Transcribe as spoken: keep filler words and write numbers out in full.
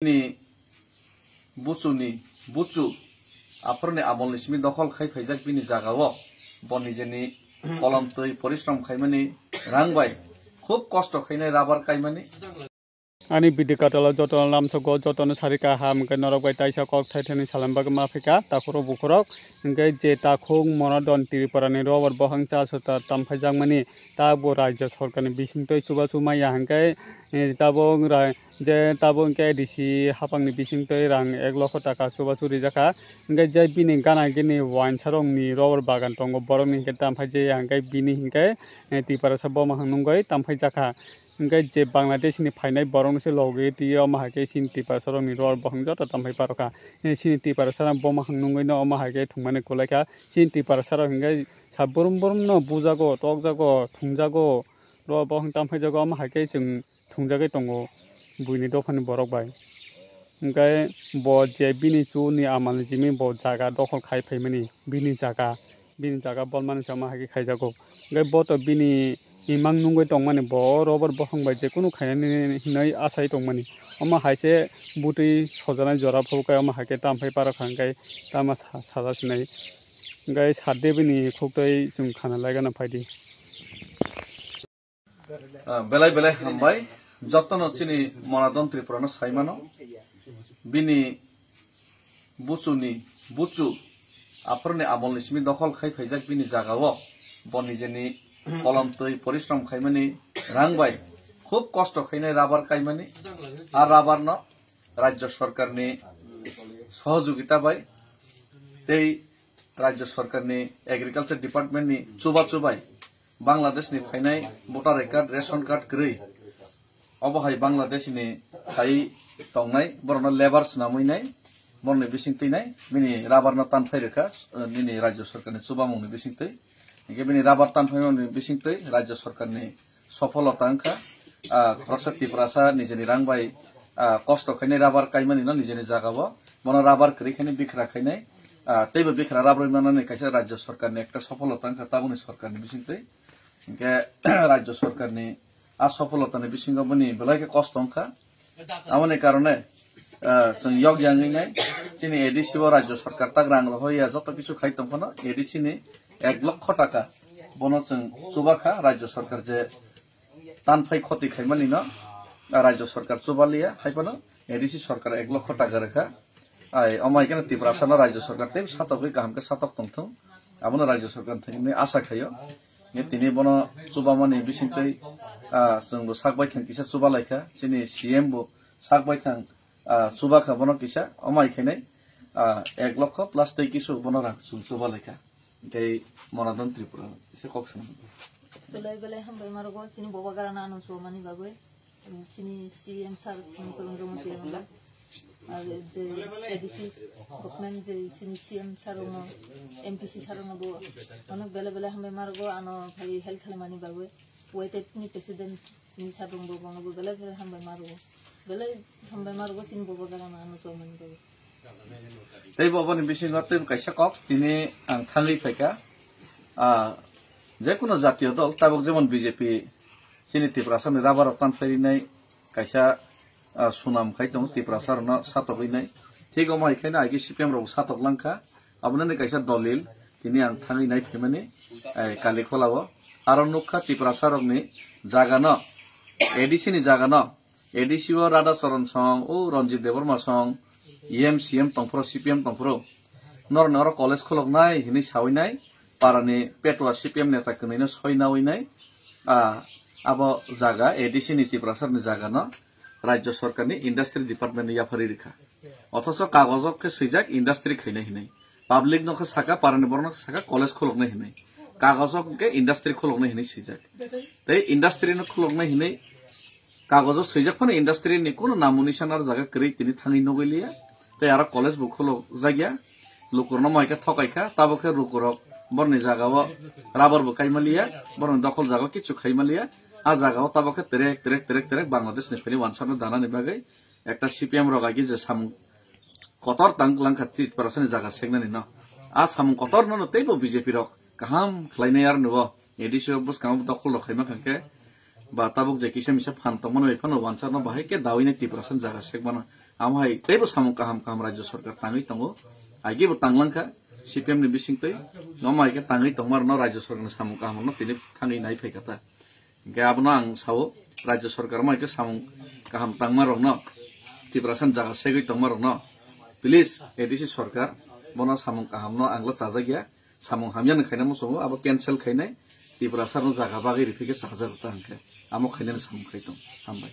Bini buchuni buchu aphurni amolni simi dokhol khai phaijak bini jagao bo nijeni kolom twi porishrom khaimani rang bai khub kosto khainai rubber kaimani. Ani bidi katalo joto lamsogo jotono sari kaham hwnkhe norok bai taisa kok thaithani salam bagwi ma phika takhurok bukhurok hwnkhe je takhuk mono don Tripura ni rubber bohang cha sota tamphaijakmani ta bo rajya sorkar ni bisingtwi chubachu maya hwnkhe, eh, tabuk ra-, je tabuk hwnkhe A D C hapang ni bisingtwi rang ek lokho taka chubachu rijak kha. Hwnkhe je bini gana gini wainsa rok ni rubber bagan tongo borok ni hwnkhe tamphai je hwnkhe bini hwnkhe, eh, Tiprasa boma hwnwi tamphai jak kha. Hwnkhe je Bangladesh ni phainai borok no se logi twi omo hai khe chini Tiprasa rok ni rubber bohang joto tamphai parok kha. Eh, chini Tiprasa rok boma hwnwi no omo hai khe thwngmani kwlai kha. Chini Tiprasa rok hwnkhe sa brum brum no bujago, tokjago, thwngjago, rubber bohang tamphai jago omo hai khe chwng thwngjagwi tongo buini dophani borok bai. Hwnkhe bo je bini chuni amalni simi bo jaga dokhol khai phaimani, bini jaga, bini jaga bolmani sama hai khe khaijago. Hwnkhe bo to bini imang nungwi tongmani, bo rubber bohang bai je kunu khainani hinwi asai tongmani. Omo hai se bwtwi sojanai jora phuru khe omo hai khe tamphai parok kha hwnkhe tama sa-, saja sinai. Hwnkhe sade bini khuktwi chwng khana laigana phaidi. Ah, belai belai hambai. Jotono chini Monadon Tripura no saimano. Bini buchuni buchu aphurni amolni simi dokhol khai phaijak bini jagao bo nijeni kolom twi porishrom khaimani rang bai khub kosto khainai rubber kaimani. A rubber no rajya sorkar ni sohojogita bai tei rajya sorkar ni agriculture department ni chubachu bai Bangladesh ni phainai voter I card, ration card kwrwi. Obo hai Bangladesh ni khai tongnai, borokno labour swnamwi nai, borokni bising twi nai, bini rubber no tanphai rwkha, eh, nini rajya sorkar ni chubamung ni bising twi. Hinkhe bini rubber tanphaimani bising twi rajya sorkar ni sopholota wngkha. Ah, khoroksa Tiprasa nijeni rang bai, ah, kosto khainai rubber kaimani no nijeni jagao. Bono rubber kwrwi khainai bikra khainai, ah, teibo bikra rubber manani kaisa rajya sorkar ni ekta sopholota wngkha tabukni sorkar ni bising twi. Hinkhe rajya sorkar ni a sopholota ni bisingo bini belai khe kosto wngkha. Aboni karone, ah, chwng yok yangwi nai chini A D C bo rajya sorkar tak rang rohor ya joto kichu khai tong phano A D C ni ek lokho taka bono chwng chuba kha rajya sorkar je tanphai khoti khaimani no, ah, rajya sorkar chuba liya hai phano A D C sorkar ek lokho taka rwkha. Ai, omo hai kheno Tiprasa no rajya sorkar tei satokgwi kaham khe satok tongthung. Abono rajya sorkar thangwi asa khaio. Nge tini bono chubamani bisingtwi, ah, chwngbo sak baithang kisa chuba laikha. Chini C M bo sak baithang, ah, chuba kha bono kisa. Omo hai khainai, ah, ek lokho plus tei kisu bono rang chwng chuba laikha. Tei Monadon Tripura kisa kok sana. Belai belai hambai marogo chini boba garana ano chubamani bagwi. Chini C M sir, Musalon Jomoti Rangda, ar je A D C government je chini C M sir rokno, M P C sir rokno bo onek belai belai hambai marogo ano phai help khlaimani bagwi. Waited ni president chini sir rokno bo bono bo belai belai hambai marogo. Belai hambai marogo chini bobo garano ano chomani bagwi. Tei bo boni bisingo tei kaisa kok tini ang thangwi phaikha. Ah, jekunu jatiyo dol, tabuk jemon B J P chini Tiprasa ni rubber rok tan phainai kaisa, ah, sunam khai tongo Tiprasa rokno satokwi nai. Thik omo hai khe no agi C P M rok satok langkha. Abono ni kaisa dolil tini ang thangwi nai phaimani, eh, Kalikholao. Aro nukha Tiprasa rokni jagano, A D C ni jagano, A D C o Radha Charan Song, o Ranjit Debbarma Song, E M C M tongphuru, C P M tongphuru. Norokni oro college khuloknai hinwi sawi nai, parani petua C P M neta kwnwino soi nawi nai. Ah, abo jaga A D C ni Tiprasa ni jagano Rajya Sorkarni Industry Department ni yapharwi rikha. Othocho kagojo khe swijak industry khainai hinwi. Public no khe saka, parani borok no khe saka college khuloknai hinwi. Kagojo khe industry khuloknai hinwi swijak. Tei industry no khuloknai hinwi kagojo swijak phano industry ni kuno namo nisan ar jaga kwrwi tini thangwi nugwi liya. Tei aro college bo khulokjak ya. Lukurokno mai khe thokai kha, tabuk khe lukurok borni jagao rubber bo kaima liya, borni dokhol jagao kichu khaima liya. A jagao tabuk khe terek, terek, terek, terek Bangladesh ni phaini wansarno danani bagwi ekta C P M rok agi je samung kotor tang langkha Tiprasani jaga seknani no. A samung kotor no teibo B J P rok kaham khlainai ar nugo. A D C o bwskango dokhol rok khaima kha khe ba tabuk je kisa misa phan tongmani bai phano wansarno bahai khe dawino Tiprasani jaga sekmano. Amo hai teibo samung kaham kaham rajya sarkar tangwi tongo. Agi bo tanglang kha C P M ni bising twi. Omo hai khe tangwi tongma rokno rajya sarkar ni samung kaham rokno tini thangwi nai phai kha ta. Hingke abono ang sao, rajya sarkar omo hai khe samung kaham tangma rokno, Tiprasa ni jaga segwi tongma rokno, please A D C sarkar bono samung kaham no angla chajak ya, samung hamya ni khaina muchungo abo cancel khainai, Tiprasa no jaga bagwi riphi khe chajak ta hingke amo khainani samung khai tong. Hambai.